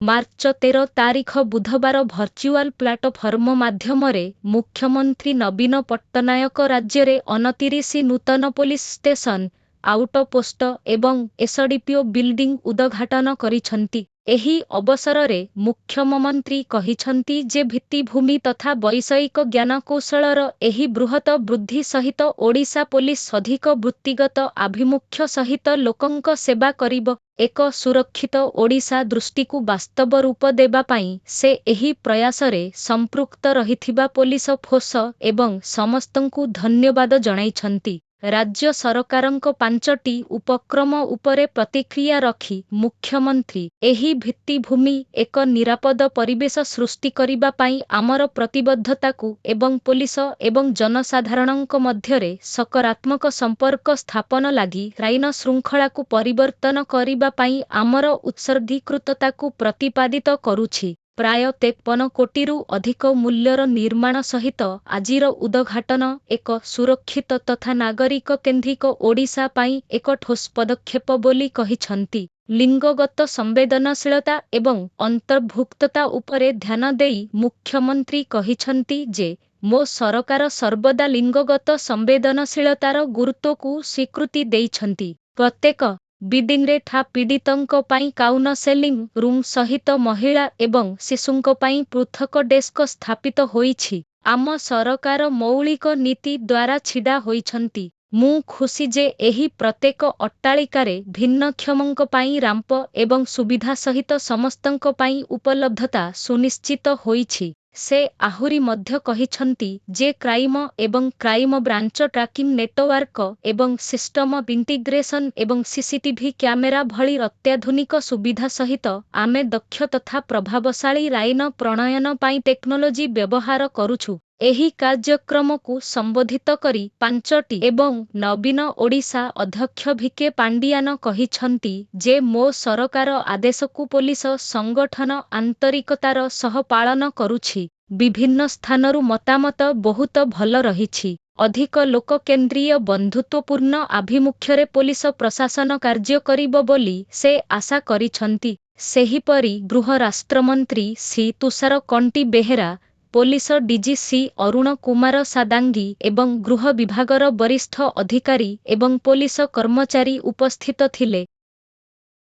March 13 ତାରିଖ ବୁଧବାର virtual platform ମାଧ୍ୟମରେ ମୁଖ୍ୟମନ୍ତ୍ରୀ ନବୀନ ପଟ୍ଟନାୟକ ରାଜ୍ୟରେ 29 ନୂତନ ପୋଲିସ ଷ୍ଟେସନ, ଆଉଟ ପୋଷ୍ଟ ଏବଂ ଏସଡିପିଓ ବିଲଡିଂ ଉଦଘାଟନ କରିଛନ୍ତି। ଏହି ଅବସରରେ ମୁଖ୍ୟମମନ୍ତ୍ରୀ କହିଛନ୍ତି ଯେ ଭିତ୍ତିଭୂମି ତଥା ବୈଷୟିକ ଜ୍ଞାନକୌଶଳର ଏହି ବୃହତ ବୃଦ୍ଧି ସହିତ ଓଡ଼ିଶା ପୋଲିସ ଅଧିକ ବୃତ୍ତିଗତ ଆଭିମୁଖ୍ୟ ସହିତ ଲୋକଙ୍କ ସେବା କରିବ। ଏକ ସୁରକ୍ଷିତ ଓଡ଼ିଶା ଦୃଷ୍ଟିକୁ ବାସ୍ତବ ରୂପ ଦେବା ପାଇଁ ସେ ଏହି ପ୍ରୟାସରେ ସଂପୃକ୍ତ ରହିଥିବା ପୋଲିସ ଫୋସ ଏବଂ ସମସ୍ତଙ୍କୁ ଧନ୍ୟବାଦ ଜଣାଇଛନ୍ତି। ରାଜ୍ୟ ସରକାରଙ୍କ ପାଞ୍ଚଟି ଉପକ୍ରମ ଉପରେ ପ୍ରତିକ୍ରିୟା ରଖି ମୁଖ୍ୟମନ୍ତ୍ରୀ ଏହି ଭିତ୍ତିଭୂମି ଏକ ନିରାପଦ ପରିବେଶ ସୃଷ୍ଟି କରିବା ପାଇଁ ଆମର ପ୍ରତିବଦ୍ଧତାକୁ ଏବଂ ପୋଲିସ ଏବଂ ଜନସାଧାରଣଙ୍କ ମଧ୍ୟରେ ସକରାତ୍ମକ ସମ୍ପର୍କ ସ୍ଥାପନ ଲାଗି ଆଇନ ଶୃଙ୍ଖଳାକୁ ପରିବର୍ତ୍ତନ କରିବା ପାଇଁ ଆମର ଉତ୍ସର୍ଗୀକୃତତାକୁ ପ୍ରତିପାଦିତ କରୁଛି। ପ୍ରାୟ 53 କୋଟିରୁ ଅଧିକ ମୂଲ୍ୟର ନିର୍ମାଣ ସହିତ ଆଜିର ଉଦଘାଟନ ଏକ ସୁରକ୍ଷିତ ତଥା ନାଗରିକ-କେନ୍ଦ୍ରିକ ଓଡ଼ିଶା ପାଇଁ ଏକ ଠୋସ୍ ପଦକ୍ଷେପ ବୋଲି କହିଛନ୍ତି। ଲିଙ୍ଗଗତ ସମ୍ବେଦନଶୀଳତା ଏବଂ ଅନ୍ତର୍ଭୁକ୍ତତା ଉପରେ ଧ୍ୟାନ ଦେଇ ମୁଖ୍ୟମନ୍ତ୍ରୀ କହିଛନ୍ତି ଯେ ମୋ ସରକାର ସର୍ବଦା ଲିଙ୍ଗଗତ ସମ୍ବେଦନଶୀଳତାର ଗୁରୁତ୍ୱକୁ ସ୍ୱୀକୃତି ଦେଇଛନ୍ତି। ପ୍ରତ୍ୟେକ ବିଲ୍ଡିଂରେ ଠା ପୀଡିତଙ୍କ ପାଇଁ କାଉନସେଲିଂ ରୁମ୍ ସହିତ ମହିଳା ଏବଂ ଶିଶୁଙ୍କ ପାଇଁ ପୃଥକ ଡେସ୍କ ସ୍ଥାପିତ ହୋଇଛି। ଆମ ସରକାର ମୌଳିକ ନୀତି ଦ୍ୱାରା ଛିଡା ହୋଇଛନ୍ତି। ମୁଁ ଖୁସି ଯେ ଏହି ପ୍ରତ୍ୟେକ ଅଟ୍ଟାଳିକାରେ ଭିନ୍ନକ୍ଷମଙ୍କ ପାଇଁ ରାମ୍ପ ଏବଂ ସୁବିଧା ସହିତ ସମସ୍ତଙ୍କ ପାଇଁ ଉପଲବ୍ଧତା ସୁନିଶ୍ଚିତ ହୋଇଛି। ସେ ଆହୁରି ମଧ୍ୟ କହିଛନ୍ତି ଯେ କ୍ରାଇମ ଏବଂ କ୍ରାଇମବ୍ରାଞ୍ଚ ଟ୍ରାକିଂ ନେଟୱାର୍କ ଏବଂ ସିଷ୍ଟମ ଇଣ୍ଟିଗ୍ରେସନ ଏବଂ ସିସିଟିଭି କ୍ୟାମେରା ଭଳି ଅତ୍ୟାଧୁନିକ ସୁବିଧା ସହିତ ଆମେ ଦକ୍ଷ ତଥା ପ୍ରଭାବଶାଳୀ ଆଇନ ପ୍ରଣୟନ ପାଇଁ ଟେକ୍ନୋଲୋଜି ବ୍ୟବହାର କରୁଛୁ। ଏହି କାର୍ଯ୍ୟକ୍ରମକୁ ସମ୍ବୋଧିତ କରି ପାଞ୍ଚ ଟି ଏବଂ ନବୀନ ଓଡ଼ିଶା ଅଧ୍ୟକ୍ଷ ଭିକେ ପାଣ୍ଡିଆନ କହିଛନ୍ତି ଯେ ମୋ ସରକାର ଆଦେଶକୁ ପୋଲିସ ସଂଗଠନ ଆନ୍ତରିକତାର ସହ ପାଳନ କରୁଛି। ବିଭିନ୍ନ ସ୍ଥାନରୁ ମତାମତ ବହୁତ ଭଲ ରହିଛି। ଅଧିକ ଲୋକକେନ୍ଦ୍ରୀୟ ବନ୍ଧୁତ୍ୱପୂର୍ଣ୍ଣ ଆଭିମୁଖ୍ୟରେ ପୋଲିସ ପ୍ରଶାସନ କାର୍ଯ୍ୟ କରିବ ବୋଲି ସେ ଆଶା କରିଛନ୍ତି। ସେହିପରି ଗୃହ ରାଷ୍ଟ୍ରମନ୍ତ୍ରୀ ଶ୍ରୀ ତୁଷାର କଣ୍ଟି ବେହେରା, ପୋଲିସ ଡିଜି ଶ୍ରୀ ଅରୁଣ କୁମାର ସାଦାଙ୍ଗୀ ଏବଂ ଗୃହ ବିଭାଗର ବରିଷ୍ଠ ଅଧିକାରୀ ଏବଂ ପୋଲିସ କର୍ମଚାରୀ ଉପସ୍ଥିତ ଥିଲେ।